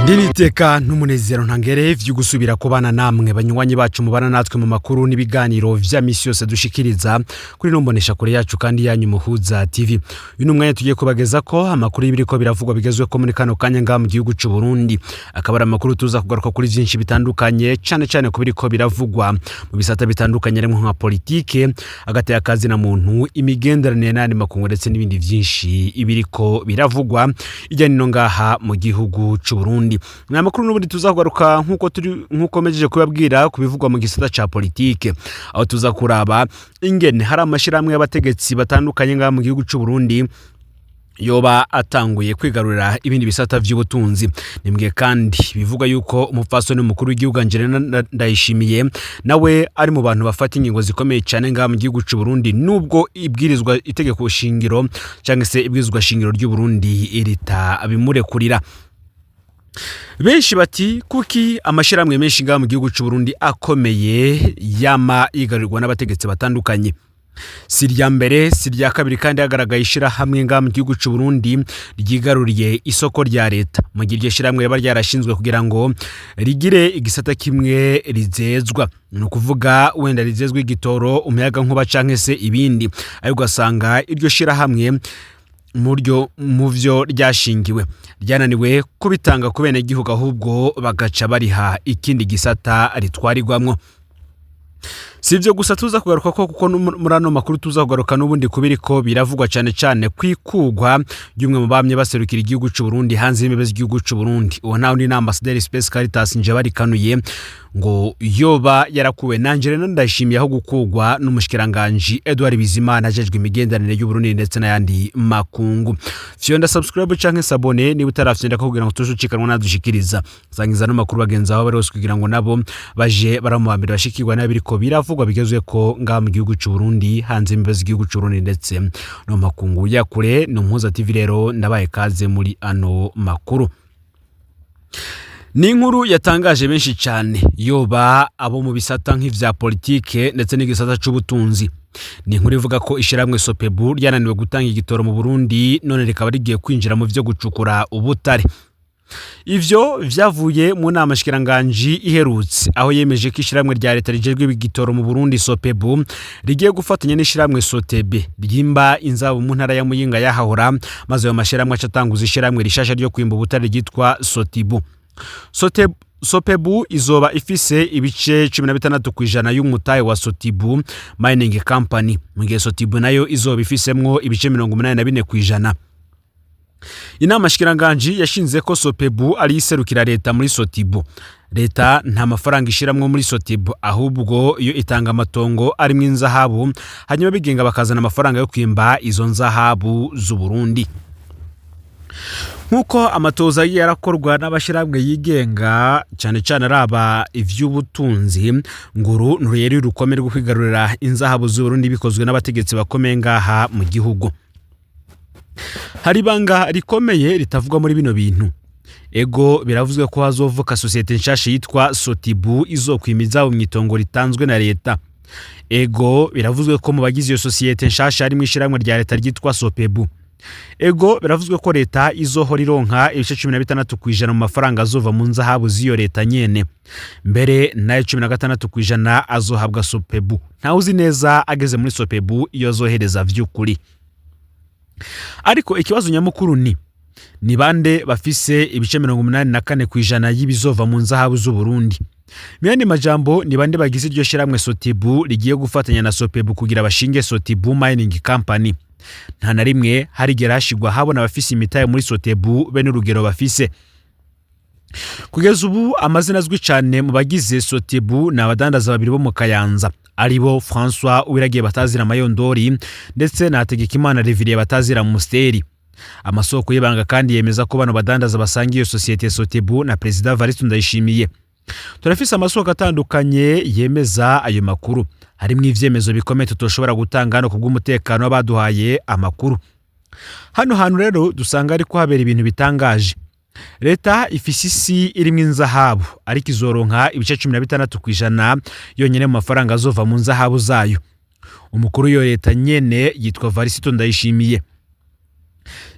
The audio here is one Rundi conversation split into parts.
Niteka n'umunezero ntangere vyo gusubira kubana namwe banywanyi bacu mubana natwe mu makuru n'ibiganiro vya misi yose dushikiriza kuri no mbonesha kure yacu kandi yanyu Muhuza TV. Uyu ni umwanya tugiye kubageza ko amakuru y'ibiriko biravugwa bigezwe ko muri kano kanya ngaha mu gihugu c'u Burundi. Akaba ari amakuru tuza kugaruka kuri vyinshi bitandukanye, cane cane ku biriko biravugwa mu bisata bitandukanye harimwo nka politike, agateka kazina muntu, imigenderanire n'ayandi makungu, ndetse n'ibindi vyinshi ibiriko biravugwa ijya nino ngaha mu gihugu c'u Burundi. Ni amakuru n'ubundi tuzakugaruka nk'uko turi nk'uko mejeje kubabwira ku bivugwa mu gisata ca politike, aho tuza kuraba ingene hari amashirahamwe y'abategetsi batandukanye ngaha mu gihugu c'u Burundi yoba atanguye kwigarurira ibindi bisata vy'ubutunzi. Nimbwiye kandi bivuga yuko umupfasoni mukuru w'igihugu Angelina Ndayishimiye nawe ari mu bantu bafata ingingo zikomeye cyane ngaha mu gihugu c'u Burundi, nubwo ibwirizwa itegeko shingiro cyangwa se ibwirizwa shingiro ry'u Burundi ritabimurekurira. Benshi bati: "Kuki amashirahamwe menshi ngaha mu gihugu c'u Burundi akomeye yama yigarurirwa n'abategetsi batandukanye?" Si irya mbere, si irya kabiri kandi hagaragaye ishirahamwe ngaha mu gihugu c'u Burundi ryigaruriye isoko rya leta, mu gihe iryo shirahamwe riba ryarashinzwe kugira ngo rigire igisata kimwe rizezwa, ni ukuvuga wenda rizezwa igitoro, umuyagankuba canke se ibindi, ariko ugasanga iryo shirahamwe muryo mu vyo ryashingiwe ryananiwe kubitanga ku benegihugu, ahubwo bagaca bariha ikindi gisata ritwarirwamwo. Si ibyo gusa tuza kugaruka ko, kuko muri ano makuru tuza kugaruka n'ubundi kubiriko biravugwa cyane cyane kwikugwa ry'umwe mu bamye baserukira igihugu c'u Burundi hanze y'imbibe z'igihugu c'u Burundi. Uwo ntawe ni Ambassadeur Space Caritas Njebarikanuye, ngo yoba yarakuwe na Angelina Ndayishimiye aho gukugwa n'umushikiranganje Edouard Bizimana ajejwe imigenderanire y'u Burundi ndetse n'ayandi makungu. Fyonda subscribe canke s'abonner niba utarafyonda kugira ngo tuzucikanwa nadushikiriza. Sangiza no makuru bagenzi aho bari hose kugira ngo nabo baje baramu mbere bashikirwa n'abiriko biravugwa bigezwe ko ngaha mu gihugu c'u Burundi, hanze y'imbibe z'igihugu c'u Burundi ndetse no mu makungu ya kure. Ni Umuhuza TV rero, ndabaye kaze muri ano makuru. Ni inkuru yatangaje benshi cyane, yoba abo mu bisata nk'ivya politike ndetse n'igisata c'ubutunzi. Ni inkuru ivuga ko ishyirahamwe Sopebu ryananiwe gutanga igitoro mu Burundi, none rikaba rigiye kwinjira mu vyo gucukura ubutare. Ivyo vyavuye mu nama shikiranganji iherutse, aho yemeje ko ishyirahamwe rya leta rijejwe igitoro mu Burundi Sopebu rigiye gufatanya n'ishyirahamwe Sotebe ryimba inzahabu mu ntara ya Muyinga yahahora, maze ayo mashyirahamwe aca atanguza ishyirahamwe rishasha ryo kwimba ubutare ryitwa Sotibu. Sopebu izoba ifise ibice 16% y'umutahe wa Sotibu Mining Company, mu gihe Sotibu nayo izoba ifisemwo ibice 84%. Inama shikiranganji yashinze ko Sopebu ari iserukira leta muri Sotibu. Leta nta mafaranga ishiramwo muri Sotibu, ahubwo iyo itanga amatongo arimwo inzahabu, hanyuma bigenga bakazana amafaranga yo kwimba izo nzahabu z'u Burundi. Nk'uko amatoza yagiye arakorwa n'abashyirahamwe yigenga cyane cyane araba ivy'ubutunzi, nguru nturuyeri rukome rwo kwigarurira inzahabu z'u Burundi bikozwe n'abategetsi bakomeye ngaha mu gihugu. Hari ibanga rikomeye ritavugwa muri bino bintu. Ego, biravuzwe ko hazovuka sosiyete nshasha yitwa Sotibu izokwima izabo mu itongo ritanzwe na leta. Ego, biravuzwe ko mu bagize iyo sosiyete nshasha harimo ishyirahamwe rya leta ryitwa Sopebu. Ego, biravuzwe ko leta izohora ironka ibice 16% mu mafaranga azova mu nzahabu z'iyo leta nyene, mbere nayo 16% azohabwa Sopebu. Ntawe uzi neza ageze muri Sopebu iyo azohereza vy'ukuri. Ariko ikibazo nyamukuru ni bande bafise ibice 84% y'ibizova mu nzahabu z'u Burundi? Mu yandi majambo, ni bande bagize iryo shyirahamwe Sotibu rigiye gufatanya na Sopebu kugira bashinge Sotibu Mining Company? Nta na rimwe harigera hashigwa habona abafise imitahe muri Sotebu be n'urugero bafise. Kugeza ubu amazina azwi cyane mu bagize Sotebu ni abadandaza babiri bo mu Kayanza, aribo François Uwiragiye batazira Mayondori ndetse na Hategekimana Reviriye batazira Musteri. Amasoko y'ibanga kandi yemeza ko bano badandaza basanga iyo sosiyete Sotebu na Perezida Evariste Ndayishimiye. Turafise amasoko atandukanye yemeza ayo makuru, harimo ivyemezo bikomeye tutoshobora gutanga hano kubw'umutekano w'abaduhaye amakuru. Hano hantu rero dusanga ariko habera ibintu bitangaje. Leta ifise isi irimwo inzahabu, ariko izoronka ibice 16% yonyene mu mafaranga azova mu nzahabu zayo. Umukuru w'iyo leta nyene yitwa Varisito Ndayishimiye.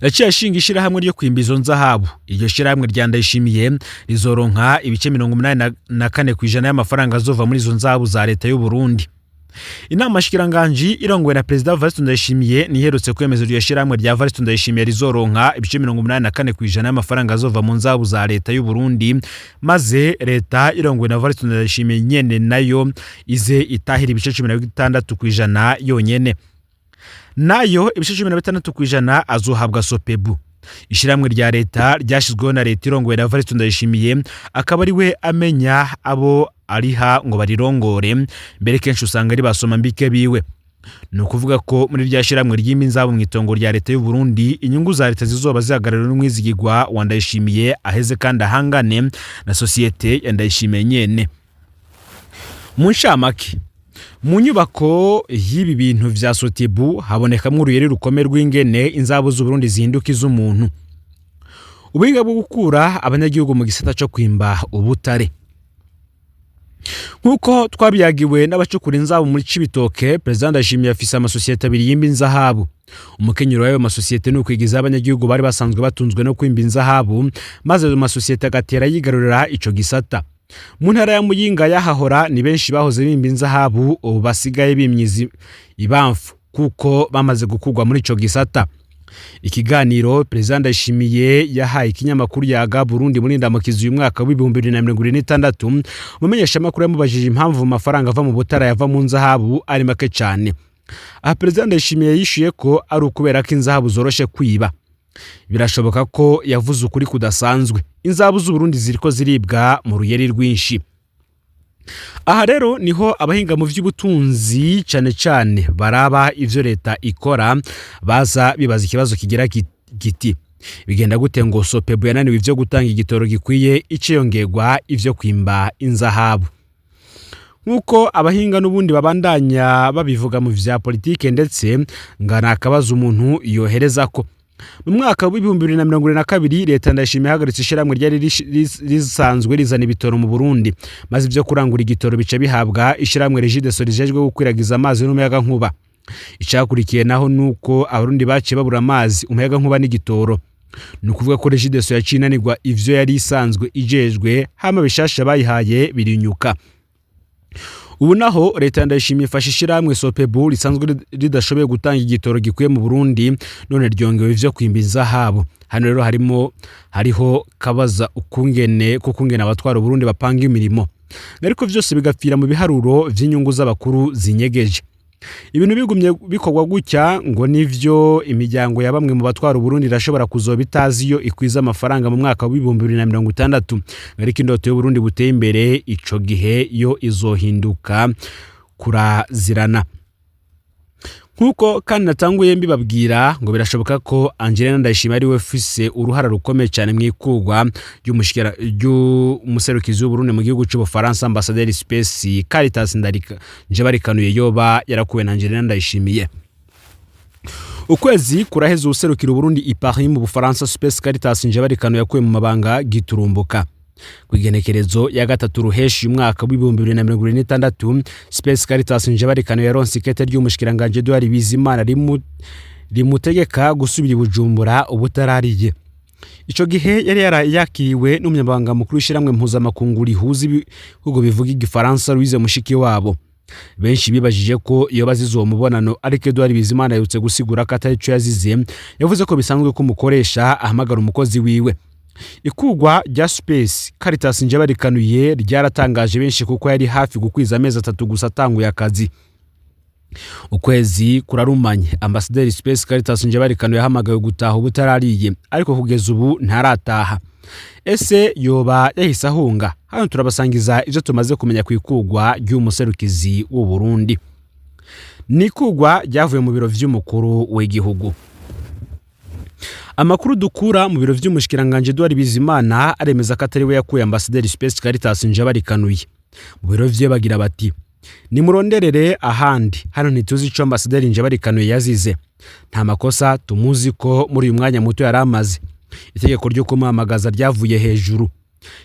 Yaciye ashinga ishirahamwe ryo kwimba izo nzahabu. Iryo shirahamwe rya Ndayishimiye rizoronka ibice 84% y'amafaranga azova muri izo nzahabu za leta y'u Burundi. Inama shikiranganji irongowe na Perezida Evariste Ndayishimiye niherutse kwemeza iryo shirahamwe rya Evariste Ndayishimiye rizoronka ibice 84% y'amafaranga azova mu nzahabu za leta y'u Burundi, maze leta irongowe na Evariste Ndayishimiye nyene nayo ize itahira ibice 16% yonyene. Nayo ibice 16% azohabwa Sopebu, ishirahamwe rya leta ryashyizweho na leta irongowe na Evariste Ndayishimiye, akaba ari we amenya abo ariha ngo barirongore. Mbere kenshi usanga ari basoma mbike biwe. Ni ukuvuga ko muri rya shirahamwe ry'imba inzahabu mu itongo rya leta y'u Burundi, inyungu za leta zizoba zihagarariwe n'umwizigirwa wa Ndayishimiye, aheze kandi ahangane na sosiyete ya Ndayishimiye nyene. Mu ncamake, mu nyubako y'ibi bintu vya Sotebu habonekamwo uruyeri rukomeye rw'ingene inzahabu z'Uburundi zihinduka iz'umuntu, ubuhinga bwo gukura abanyagihugu mu gisata co kwimba ubutare. Nk'uko twabiyagiwe n'abacukura inzahabu muri Cibitoke, Perezida Ndayishimiye afise amasosiyete abiri yimba inzahabu. Umukenyero w'ayo masosiyete ni ukwigiza abanyagihugu bari basanzwe batunzwe no kwimba inzahabu, maze ayo masosiyete agatera yigarurira ico gisata. Mu ntara ya Muyinga yahahora ni benshi bahoze bimba inzahabu, ubu basigaye bimyiza ibamfu kuko bamaze gukurwa muri ico gisata. Ikiganiro Perezida Ndayishimiye yahaye ikinyamakuru Yaga Burundi muri ndamukizi uyu mwaka w'2026, umumenyeshamakuru yamubajije impamvu amafaranga ava mu butara yava mu nzahabu ari make cyane. Aha Perezida Ndayishimiye yishuye ko ari ukubera ko inzahabu zoroshe kwiba. Birashoboka ko yavuze ukuri kudasanzwe. Inzahabu z'Uburundi ziriko ziribwa mu ruyeri rwinshi. Aha rero niho abahinga mu by'ubutunzi, cyane cyane baraba ivyo leta ikora, baza bibaza ikibazo kigira giti: bigenda gute ngo Sopebu yananiwe ivyo gutanga igitoro gikwiye iciyongerwa ivyo kwimba inzahabu? Nk'uko abahinga n'ubundi babandanya babivuga mu vya politike, ndetse nga nakabaza umuntu yohereza ko mu mwaka w'2022 leta Ndayishimiye yahagaritse ishyirahamwe ryari risanzwe rizana ibitoro mu Burundi, maze ibyo kurangura igitoro bica bihabwa ishyirahamwe Regideso rijejwe gukwiragiza amazi n'umuyagankuba. Icyakurikiye naho nuko Abarundi baciye babura amazi, umuyagankuba n'igitoro. Ni ukuvuga ko Regideso yaciye inanirwa ivyo yari isanzwe ijejwe, hama bishasha bayihaye birinyuka. Ubu naho leta Ndayishimiye ifashe ishyirahamwe Sopebu risanzwe ridashoboye gutanga igitoro gikwiye mu Burundi, none ryongewe ivyo kwimba inzahabu. Hano rero hariho kabaza ukungene kukungene abatwara Uburundi bapanga imirimo, ariko vyose bigapfira mu biharuro vy'inyungu z'abakuru zinyegeje. Ibintu bigumye bikorwa gutya, ngo nivyo imiryango ya bamwe mu batwara Uburundi irashobora kuzoba itazi iyo ikwiza amafaranga mu mwaka w'2060, ariko indoto y'Uburundi buteye imbere ico gihe yo izohinduka kurazirana. Nk'uko kandi natanguye mbibabwira, ngo birashoboka ko Angelina Ndayishimiye ari we ufise uruhara rukomeye cyane mu ikurwa ry'umuserukizi w'Uburundi mu gihugu c'Ubufaransa, Ambasaderi Space Caritas Ndarika Njebarikanuye, yoba yarakuwe na Angelina Ndayishimiye. Ukwezi kuraheza uwuserukira Uburundi i Paris mu Bufaransa, Space Caritas Njebarikanuye, yakuwe mu mabanga giturumbuka. Ku igenekerezo ya 3 ruheshi umwaka w'2026, Space Caritas Njebarikano yaronse ikete ry'umushikiranganje Edouard Bizimana rimutegeka gusubira i Bujumbura ubutarariye. Ico gihe yari yakiriwe n'umunyamabanga mukuru w'ishyirahamwe mpuzamakungu rihuza ibihugu bivuga igifaransa, Louise Mushikiwabo. Benshi bibajije ko iyo bazize uwo mubonano, ariko Edouard Bizimana aherutse gusigura ko atari cyo yazize. Yavuze ko bisanzwe ko umukoresha ahamagara umukozi wiwe. Ikugwa rya Space Caritas Njebarikanuye ryaratangaje benshi, kuko yari hafi gukwiza amezi 3 gusa atanguye akazi. Ukwezi kurarumanye, Ambasaderi Space Caritas Njebarikanuye yahamagawe gutaha ubutarariye, ariko kugeza ubu ntarataha. Ese yoba yahise ahunga? Hano turabasangiza ivyo tumaze kumenya ku ikugwa ry'umuserukizi w'u Burundi. Ni ikugwa ryavuye mu biro vy'umukuru w'igihugu. Amakuru dukura mu biro vy'umushikiranganje Edouard Bizimana aremeza ko atari we yakuye Ambasaderi Space Caritas Njebarikanuye. Mu biro vye bagira bati: "Nimuronderere ahandi, hano ntituzi ico Ambasaderi Njebarikanuye yazize. Nta makosa tumuzi ko muri uyu mwanya muto yari amaze. Itegeko ryo kumuhamagaza ryavuye hejuru."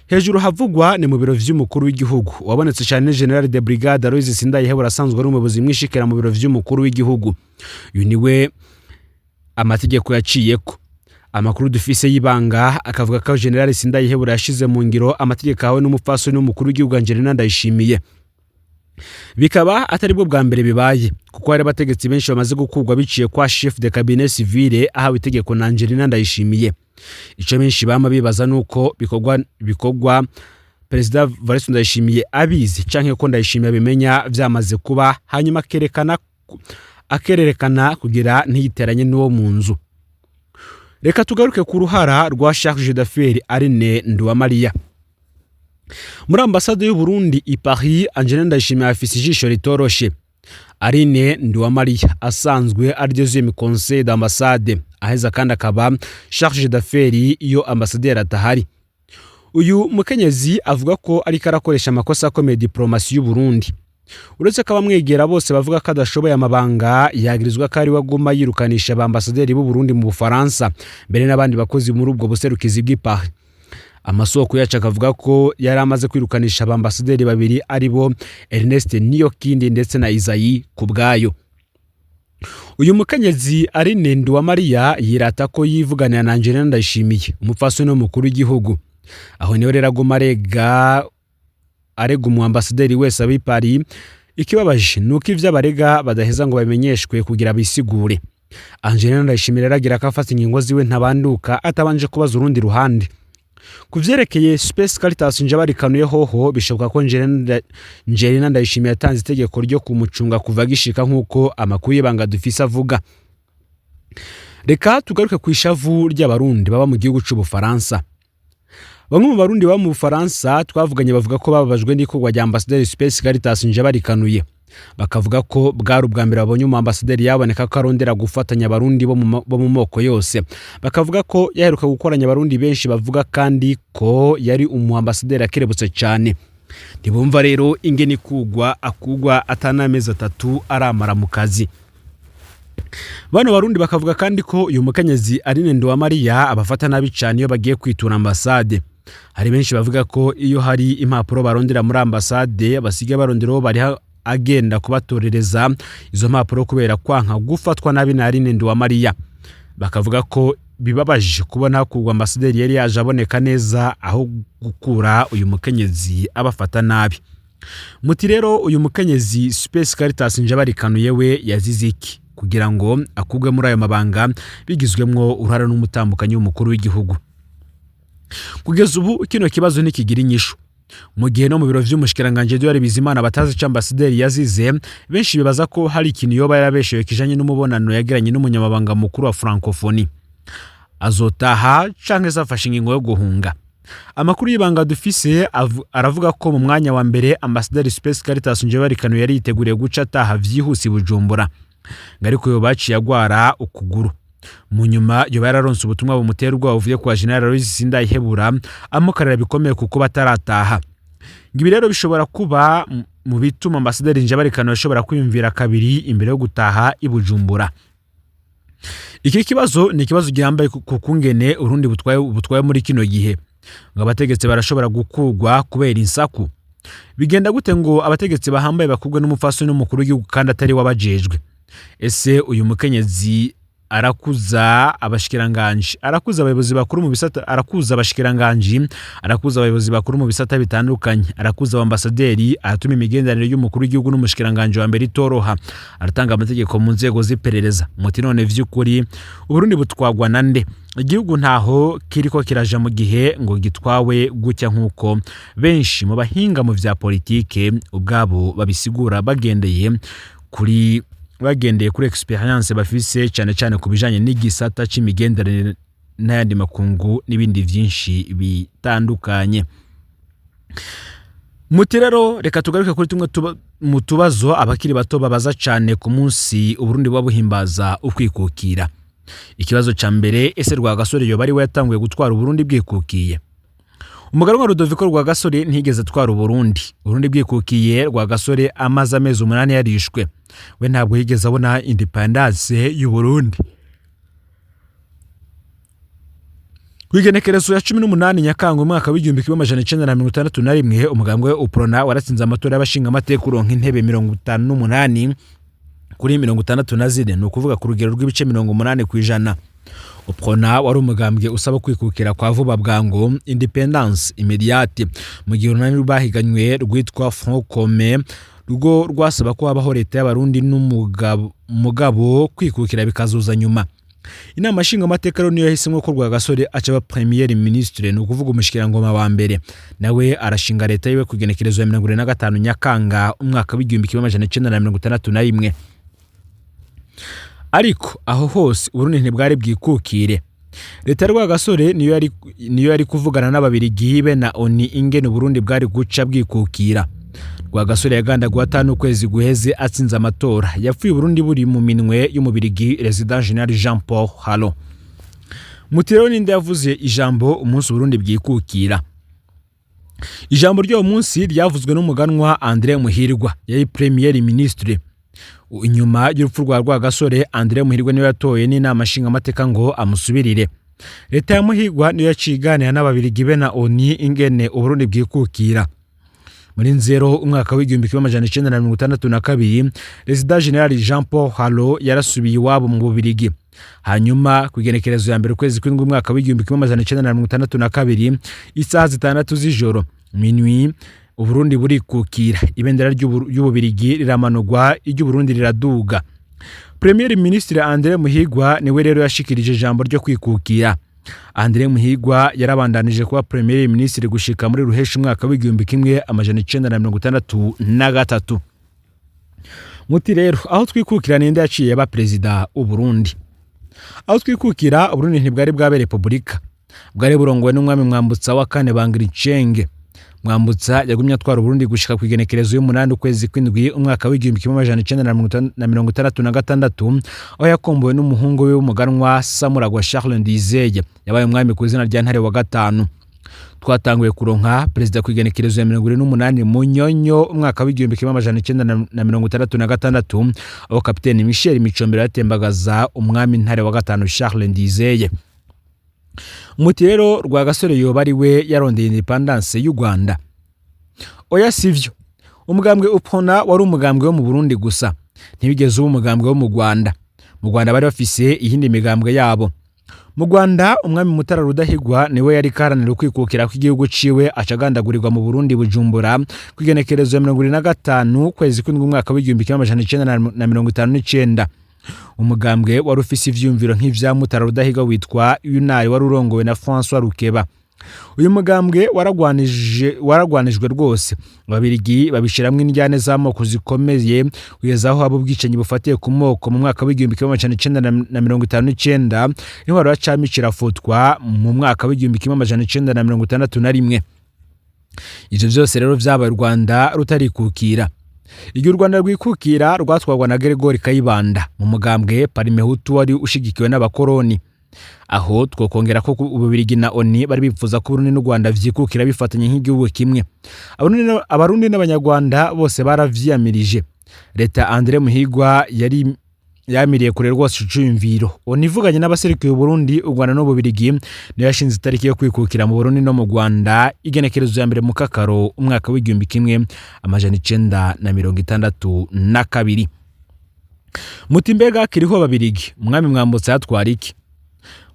Hejuru havugwa ni mu biro vy'umukuru w'igihugu. Wabonetse cyane General de Brigade Aloys Sindayihebura, asanzwe ari umuyobozi mwishikira mu biro vy'umukuru w'igihugu. Uyu niwe amategeko yaciyeko. Amakuru dufise y'ibanga akavuga ko General Sindayihebura yashize mu ngiro amategeko ahawe n'umupfasoni w'umukuru w'igihugu Angelina Ndayishimiye. Bikaba atari bwo bwa mbere bibaye, kuko hari abategetsi benshi bamaze gukurwa biciye kwa chef de cabinet civile ahawe itegeko na Angelina Ndayishimiye. Ico benshi bama bibaza nuko bikorwa Perezida Evariste Ndayishimiye abizi, canke ko Ndayishimiye abimenya vyamaze kuba, hanyuma akererekana kugira ntiyiteranye n'uwo mu nzu. Reka tugaruke ku ruhara rwa chargé d'affaires Aline Nduwamariya muri ambasade y'u Burundi i Paris. Angelina Ndayishimiye afise ijisho ritoroshe. Aline Nduwamariya asanzwe ari deuxième conseil d'ambassade, aheza kandi akaba chargé d'affaires iyo ambasaderi atahari. Uyu mukenyezi avuga ko ariko arakoresha amakosa akomeye diplomasi y'u Burundi. Uretse ko abamwegera bose bavuga ko adashoboye amabanga, yagirizwa ko ari we aguma yirukanisha abambasaderi b'u Burundi mu Bufaransa, mbere n'abandi bakozi muri ubwo buserukizi bw'i Paris. Amasoko yacu akavuga ko yari amaze kwirukanisha abambasaderi babiri, ari bo Ernest Niyokindi ndetse na Isayi Kubwayo. Uyu mukenyezi Aline Nduwamariya yirata ko yivuganira na Angelina Ndayishimiye, umupfasoni w'umukuru w'igihugu. Aho niho rero aguma arega umu ambasaderi wese ab'i Paris. Ikibabaje ni uko ivyo abarega badaheza ngo babimenyeshwe kugira bisigure. Angelina Ndayishimiye rero agira ko afata ingingo ziwe ntabanduka atabanje kubaza urundi ruhande. Ku vyerekeye Space Caritas Njabarikanuye hoho, bishoboka ko Angelina Ndayishimiye yatanze itegeko ryo kumucunga kuva agishika, nk'uko amakuru y'ibanga dufise avuga. Reka tugaruke ku ishavu ry'Abarundi baba mu gihugu c'Ubufaransa. Bamwe mu Barundi baba mu Bufaransa twavuganye bavuga ko bababajwe n'ikorwa rya ambasaderi Space Caritas Njabarikanuye, bakavuga ko bwari ubwa mbere babonye umu ambasaderi yaboneka ko arondera gufatanya Abarundi bo mu moko yose. Bakavuga ko yaheruka gukoranya Abarundi benshi, bavuga kandi ko yari umu ambasaderi akerebutse cyane. Ntibumva rero ingene kugwa akugwa atanamezi 3 aramara mu kazi. Bano Barundi bakavuga kandi ko uyu mukenyezi Aline Nduwamariya abafata nabi cyane iyo bagiye kwitura ambasade. Hari benshi bavuga ko iyo hari impapuro barondera muri ambasade, basigaye barondera uwo bari agenda kubatorereza izo mpapuro kubera kwanka gufatwa nabi na Aline Nduwamariya. Bakavuga ko bibabaje kubona hakurwa ambasaderi yari yaje aboneka neza, aho gukura uyu mukenyezi abafata nabi. Muti rero uyu mukenyezi Space Caritas Njabarikanuye we yazize iki kugira ngo akugwe muri ayo mabanga bigizwemwo uruhare n'umutambukanyi w'umukuru w'igihugu? Kugeza ubu kino kibazo ntikigira inyishu, mu gihe no mu biro vy'umushikiranganji Edouard Bizimana batazi ico ambasaderi yazize. Benshi bibaza ko hari ikintu yoba yarabeshewe kijanye n'umubonano yagiranye n'umunyamabanga mukuru wa Francophonie. Azotaha canke se afashe ingingo yo guhunga? Amakuru y'ibanga dufise aravuga ko mu mwanya wa mbere ambasaderi Space Caritas Njabarikano yari yiteguriye guca ataha vyihuse i Bujumbura, ngo ariko yoba yaciye agwara ukuguru. Mu nyuma yoba yararonse ubutumwa bumutera ubwoba buvuye kwa General Aloys Sindayihebura, amukarira bikomeye kuko batarataha. Ibi rero bishobora kuba mu bituma ambasaderi Njabarikano yashobora kwiyumvira kabiri imbere yo gutaha i Bujumbura. Iki kibazo ni ikibazo gihambaye ku kungene Urundi butwaye muri kino gihe. Ngo abategetsi barashobora gukugwa kubera insaku. Bigenda gute ngo abategetsi bahambaye bakugwe n'umupfasoni n'umukuru w'igihugu kandi atari wabajejwe? Ese uyu mukenyezi arakuza abashikiranganji, arakuza abayobozi bakuru mu bisata, arakuza abashikiranganji, arakuza abayobozi bakuru mu bisata bitandukanye, arakuza abambasaderi, aratuma imigenderanire y'umukuru w'igihugu n'umushikiranganji wa mbere itoroha, aratanga amategeko mu nzego z'iperereza. Muti none vy'ukuri Uburundi butwagwa na nde? Igihugu ntaho kiriko kiraja mu gihe ngo gitwawe gutya, nk'uko benshi mu bahinga mu vya politike ubwabo babisigura, bagendeye kuri experience bafise, cyane cyane ku bijanye n'igisata c'imigenderanire n'ayandi makungu n'ibindi vyinshi bitandukanye. Muti rero reka tugaruke kuri tumwe mu tubazo abakiri bato babaza cyane ku munsi Uburundi buba buhimbaza ukwikukira. Ikibazo ca mbere: ese Rwagasore yoba ari we yatanguye gutwara Uburundi bwikukiye? Umuganwa Rudoviko Rwagasore ntiyigeze atwara Uburundi. Uburundi bwikukiye Rwagasore amaze amezi 8 yarishwe. We ntabwo yigeze abona independence y'Uburundi. Ku igenekerezo ya 18 Nyakanga umwaka w'1961, umugambwe Uprona waratsinze amatora y'abashingamateka, uronka intebe 58 kuri 64, ni ukuvuga ku rugero rw'ibice 80%. Uprona wari umugambwe usaba kwikukira kwa vuba bwangu, indépendance immédiate, mu gihe urunani rwahiganywe rwitwa Front Commun rwo rwasaba ko habaho leta y'Abarundi n'umugabo mugabo kwikukira bikazoza nyuma. Inama nshingamateka rero niyo yahisemo ko Rwagasore aca aba premier ministre, ni ukuvuga umushikirangoma wa mbere. Nawe arashinga leta yiwe ku igenekerezo ya 75 Nyakanga umwaka w'1961. Ariko aho hose Uburundi ntibwari bwikukire. Leta ya Rwagasore niyo yari kuvugana n'Ababirigi be na ONU ingene Uburundi bwari guca bwikukira. Rwagasore yagandaguwe atanu ukwezi guheze atsinze amatora. Yapfuye Uburundi buri mu minwe y'Umubirigi Résident Général Jean Paul Harroy. Muti rero ninde yavuze ijambo umunsi Uburundi bwikukira? Ijambo ry'uwo munsi ryavuzwe n'umuganwa André Muhirwa, yari premier ministre. Inyuma y'urupfu rwa Rwagasore, André Muhirwa niwe yatoye n'inama nshingamateka ngo amusubirire. Leta ya Muhirwa niyo yaciye iganira n'Ababirigi be na ONU ingene Uburundi bwikukira. Muri Nzero umwaka w'1962, Résident Général Jean Paul Harroy yarasubiye iwabo mu Bubirigi. Hanyuma ku igenekerezo ya mbere ukwezi kw'indwi umwaka w'1962, isaha 6 z'ijoro, minuit, Uburundi burikukira. Ibendera ry'Ububirigi riramanurwa, iry'Uburundi riraduga. Premier Ministre André Muhigwa niwe rero yashikirije ijambo ryo kwikukira. André Muhigwa yarabandanije kuba Premier Ministre gushika muri Ruheshi umwaka w'1963. Muti rero aho twikukira ninde yaciye aba perezida w'Uburundi? Aho twikukira, Uburundi ntibwari bwabe repubulika. Bwari burongowe n'umwami Mwambutsa wa kane Bangiricenge. Mwambutsa yagumye atwara Uburundi gushika ku igenekerezo y'umunani ukwezi kw'indwi umwaka w'1966, aho yakombowe n'umuhungu we w'umuganwa Samuragwa Charles Ndizeye, yabaye umwami ku izina rya Ntare wa gatanu. Twatanguye kuronka perezida ku igenekerezo ya 78 Munyonyo umwaka w'1966, aho kapiteni Michel Micombero yatembagaza umwami Ntare wa gatanu Charles Ndizeye. Muti rero Rwagasore yoba ari we yarondeye indépendance y'u Rwanda? Oya, sivyo. Umugambwe Uprona wari umugambwe wo mu Burundi gusa, ntibigeze uba umugambwe wo mu Rwanda. Mu Rwanda bari bafise iyindi migambwe yabo. Mu Rwanda umwami Mutara Rudahigwa niwe yari karanira ukwikukira kw'igihugu ciwe, acagandagurirwa mu Burundi, Bujumbura, ku igenekerezo ya 75 kwezi kw'indwi umwaka w'1959. Umugambwe wari ufise ivyiyumviro nk'ivya Mutara Rudahigwa witwa UNAR, wari urongowe na François Rukeba. Uyu mugambwe waragwanijwe rwose, Ababirigi babishiramwo indyane z'amoko zikomeye kugeza aho haba ubwicanyi bufatiye ku moko mu mwaka w'1959. Intwaro ya cami kirafutwa mu mwaka w'1961. Ivyo vyose rero vyabaye u Rwanda rutarikukira. Igihe u Rwanda rwikukira rwatwarwa na Gregoire Kayibanda mu mugambwe Parmehutu wari ushigikiwe n'abakoroni. Aho twokongera ko Ububirigi na ONU bari bifuza ko Burundi n'u Rwanda vyikukira bifatanye nk'igihugu kimwe. Abarundi n'Abanyarwanda bose baravyiyamirije. Leta André Muhigwa yari yamiriye kure rwose iciyumviro. ONU ivuganye n'abaserukiye Uburundi, u Rwanda n'Ububirigi niyo yashinze itariki yo kwikukira mu Burundi no mu Rwanda, igenekerezo ya mbere mu Kakaro umwaka w'1962. Muti mbega kiriho Ababirigi, umwami Mwambutsa yatwara iki?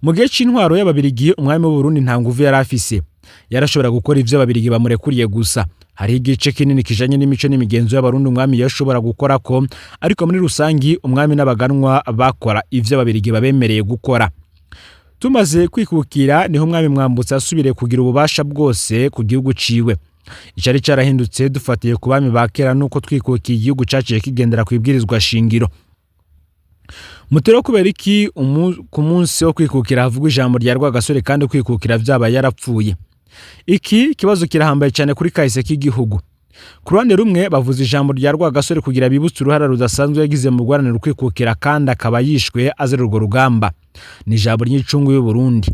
Mu gihe c'intwaro y'Ababirigi, umwami w'Uburundi nta nguvu yari afise. Yarashobora gukora ivyo Ababirigi bamurekuriye gusa. Hariho igice kinini kijanye n'imico n'imigenzo y'Abarundi umwami yashobora gukora ko, ariko muri rusangi umwami n'abaganwa bakora ivyo Ababirigi babemereye gukora. Tumaze kwikukira niho umwami Mwambutsa yasubiriye kugira ububasha bwose ku gihugu ciwe. Icari carahindutse dufatiye ku bami ba kera nuko twikukiye igihugu caciye kigendera ku ibwirizwa shingiro. Mutero kubera iki ku munsi wo kwikukira havugwa ijambo rya Rwagasore kandi kwikukira vyabaye yarapfuye? Iki kibazo kirahambaye cyane kuri kahise k'igihugu. Ku ruhande rumwe bavuze ijambo rya Rwagasore kugira bibutse uruhara rudasanzwe yagize mu guharanira ukwikukira, kandi akaba yishwe azira urwo rugamba. Ni ijambo ry'icungu y'u Burundi.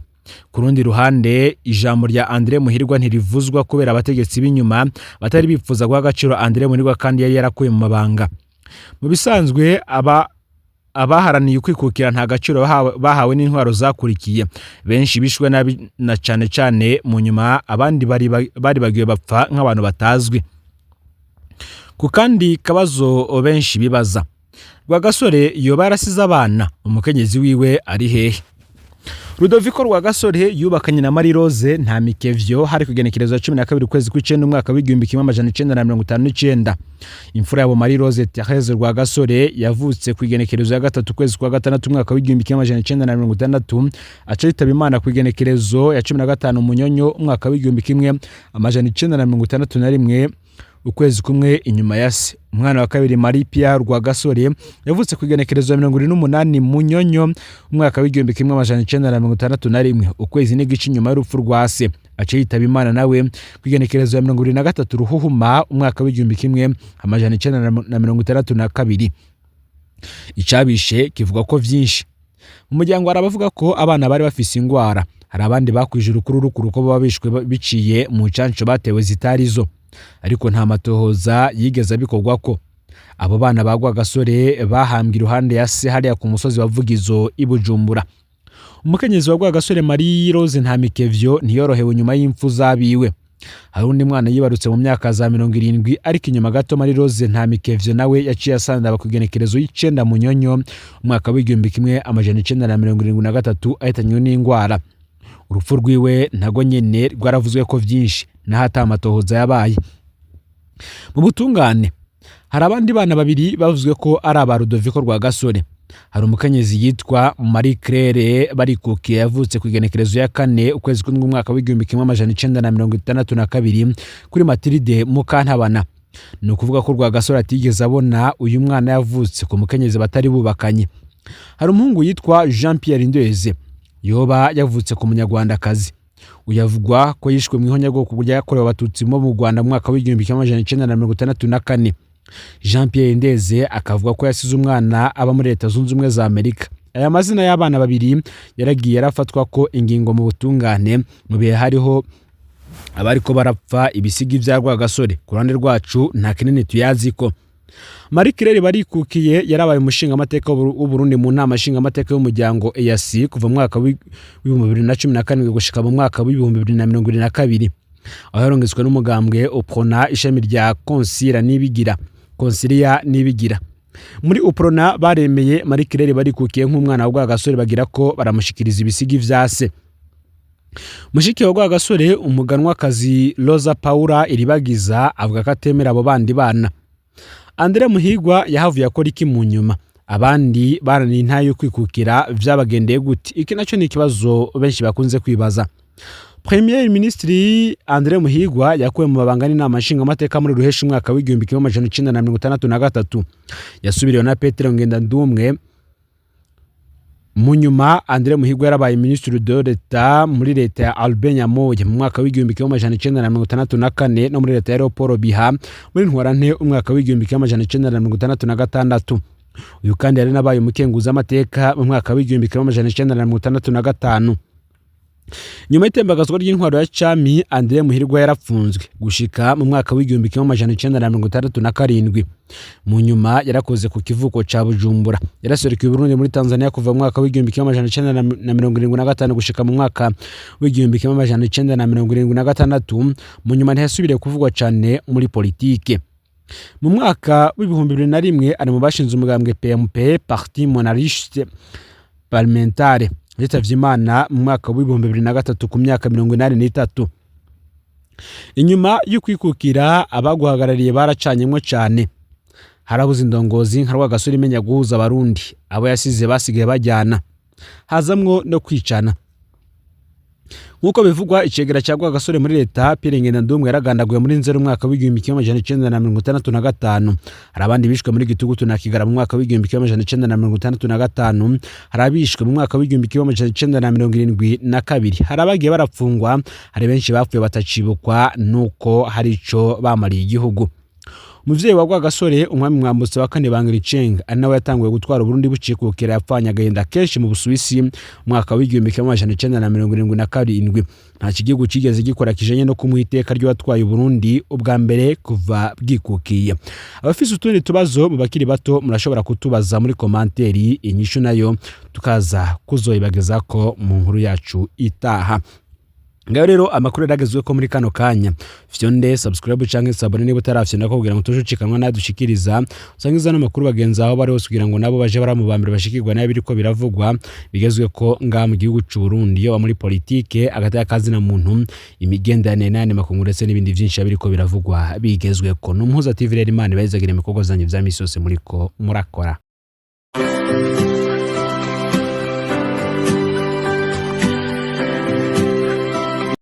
Ku rundi ruhande, ijambo rya André Muhirwa ntirivuzwa kubera abategetsi b'inyuma batari bifuza guha agaciro André Muhirwa kandi yari yarakuye mu mabanga. Mu bisanzwe aba abaharaniye ukwikukira nta gaciro bahawe n'intwaro zakurikiye. Benshi bishwe nabi na cane cane mu nyuma, abandi bari bagiwe bapfa nk'abantu batazwi. Ku kandi kabazo benshi bibaza, Rwagasore yoba yarasize abana? Umukenyezi wiwe ari hehe? Rudoviko Rwagasore yubakanye na Marie Rose Ntamikevyo hari ku igenekerezo ya 12 ukwezi kw'icenda umwaka w'1959. Imfura yabo Marie Rose Therese Rwagasore yavutse ku igenekerezo ya 3 ukwezi kwa gatandatu umwaka w'1960, aca yitaba Imana ku igenekerezo ya 15 Munyonyo umwaka w'1961, ukwezi kumwe inyuma ya se. Umwana wa kabiri Marie Pierre Rwagasore yavutse ku igenekerezo ya 78 Munyonyo umwaka w'1961, ukwezi n'igice inyuma y'urupfu rwa se, aca yitaba Imana nawe ku igenekerezo ya 73 Ruhuhuma umwaka w'1962. Icabishe kivuga ko vyinshi mu muryango. Hari abavuga ko abana bari bafise ingwara, hari abandi bakwije urukururukuru ko baba bishwe biciye mu ncanco batewe zitarizo, ariko nta matohoza yigeze abikorwa ko abo bana ba Rwagasore bahambwe iruhande ya se hariya ku musozi wa Vugizo i Bujumbura. Umukenyezi wa Rwagasore Marie Rose Ntamikevyo ntiyorohewe nyuma y'impfu z'abiwe. Hari undi mwana yibarutse mu myaka za 70, ariko inyuma gato Marie Rose Ntamikevyo nawe yaciye asandaba ku igenekerezo y'9 Munyonyo umwaka w'1973, ahitanywe n'ingwara. Urupfu rwiwe ntago nyene rwaravuzwe ko vyinshi naho ata amatohoza yabaye mu butungane. Hari abandi bana babiri bavuzwe ko ari aba Rudoviko Rwagasore. Hari umukenyezi yitwa Marie Claire Barikukiye yavutse ku igenekerezo ya 4 ukwezi kw'indwi umwaka w'1962 kuri Matilde Mukantabana. Ni ukuvuga ko Rwagasore atigeze abona uyu mwana yavutse ku mukenyezi batari bubakanye. Hari umuhungu yitwa Jean Pierre Ndeze yoba yavutse ku munyarwandakazi. Uyavugwa ko yishwe mu ihonyabwoko ryakorewe Abatutsi bo mu Rwanda mu mwaka w'1964. Jean Pierre Ndeze akavuga ko yasize umwana aba muri Leta Zunze Ubumwe za Amerika. Aya mazina y'abana babiri yaragiye yarafatwa ko ingingo mu butungane mu bihe hariho abariko barapfa ibisigi vya Rwagasore. Ku ruhande rwacu nta kinini tuyaziko. Marie Claire Barikukiye yarabaye umushingamateka w'Uburundi mu nama nshingamateka y'umuryango EAC kuva mu mwaka w'2017 gushika mu mwaka w'2022, aho yarongetswe n'umugambwe UPRONA ishami rya Konsila Nibigira. Konsilia Nibigira muri UPRONA baremeye Marie Claire Barikukiye nk'umwana wa Rwagasore, bagira ko baramushikiriza ibisigi vya se. Mushiki wa Rwagasore, umuganwakazi Rosa Paula Iribagiza, avuga ko atemera abo bandi bana. Andre Muhigwa yahavuye akora iki mu nyuma? Abandi baraniye intayo yo kwikukira vyabagendeye gute? Iki naco ni ikibazo benshi bakunze kwibaza. Premier Ministre Andre Muhigwa yakuwe mu mabanga n'inama nshingamateka muri Ruheshi umwaka w'1963, yasubiriwe na Petero Ngendandumwe. Mu nyuma Andre Muhigwa yarabaye ministre de l'Etat muri leta ya Albert Nyamoya mu mwaka w'1964 no muri leta ya Leopold Biha muri Ntwarante umwaka w'1966. Uyu kandi yari nabaye umukenguzamateka mu mwaka w'1965. Nyuma y'itembagazwa ry'intwaro ya cami, Andre Muhirwa yarapfunzwe gushika mu mwaka w'1967. Mu nyuma yarakoze ku kivuko ca Bujumbura. Yaraserukiye Burundi muri Tanzania kuva mu mwaka w'1975 gushika mu mwaka w'1976. Mu nyuma ntiyasubiriye kuvugwa cane muri politike. Mu mwaka w'2001 ari mu bashinze umugambwe PMP, Parti Monarchiste Parlementaire. Yitavye Imana mu mwaka w'2003 ku myaka 83. Inyuma y'ukwikukira abaguhagarariye baracanyemwo cane. Harabuze indongozi nka Rwagasore imenya guhuza Abarundi. Abo yasize basigaye bajyana, hazamwo no kwicana. Nk'uko bivugwa, icegera cya Rwagasore muri leta Pierre Ngendandumwe yaragandaguye muri Nzeri umwaka w'1965. Hari abandi bishwe muri Gitugutu na Kigara mu mwaka w'1965. Hari abishwe mu mwaka w'1972. Hari abagiye barapfungwa. Hari benshi bapfuye batacibukwa nuko hari ico bamariye igihugu. Umuvyeyi wa Rwagasore, umwami Mwambutsa wa kane Bangiricenga, ari nawe yatanguye gutwara Uburundi bucikukira, yapfanye agahinda kenshi mu Busuwisi mu mwaka w'1977. Nta kigihugu cigeze gikora kijanye no kumuha iteka ry'uwatwaye Uburundi ubwa mbere kuva bwikukiye. Abafise utundi tubazo mu bakiri bato murashobora kutubaza muri commentaire, inyishu nayo tukaza kuzoyibagezako mu nkuru yacu itaha. Ngayo rero amakuru yaragezwe ko muri kano kanya. Fyonde subscribe canke s'abonner niba utarafyonda ko, kugira ngo tujucikanwa nadushikiriza. Usangiza n'amakuru bagenzi aho bari hose, kugira ngo nabo baje baramubambira bashikirwa nayo biriko biravugwa bigezwe ko ngaha mu gihugu c'u Burundi, yo muri politike, agataya kazina muntu, imigenderanire n'ayandi makungu, ndetse n'ibindi vyinshi biriko biravugwa bigezwe ko. N'Umuhuza TV rero, Imana ibahezagira ibikorwa zanyu vya misi yose muriko murakora.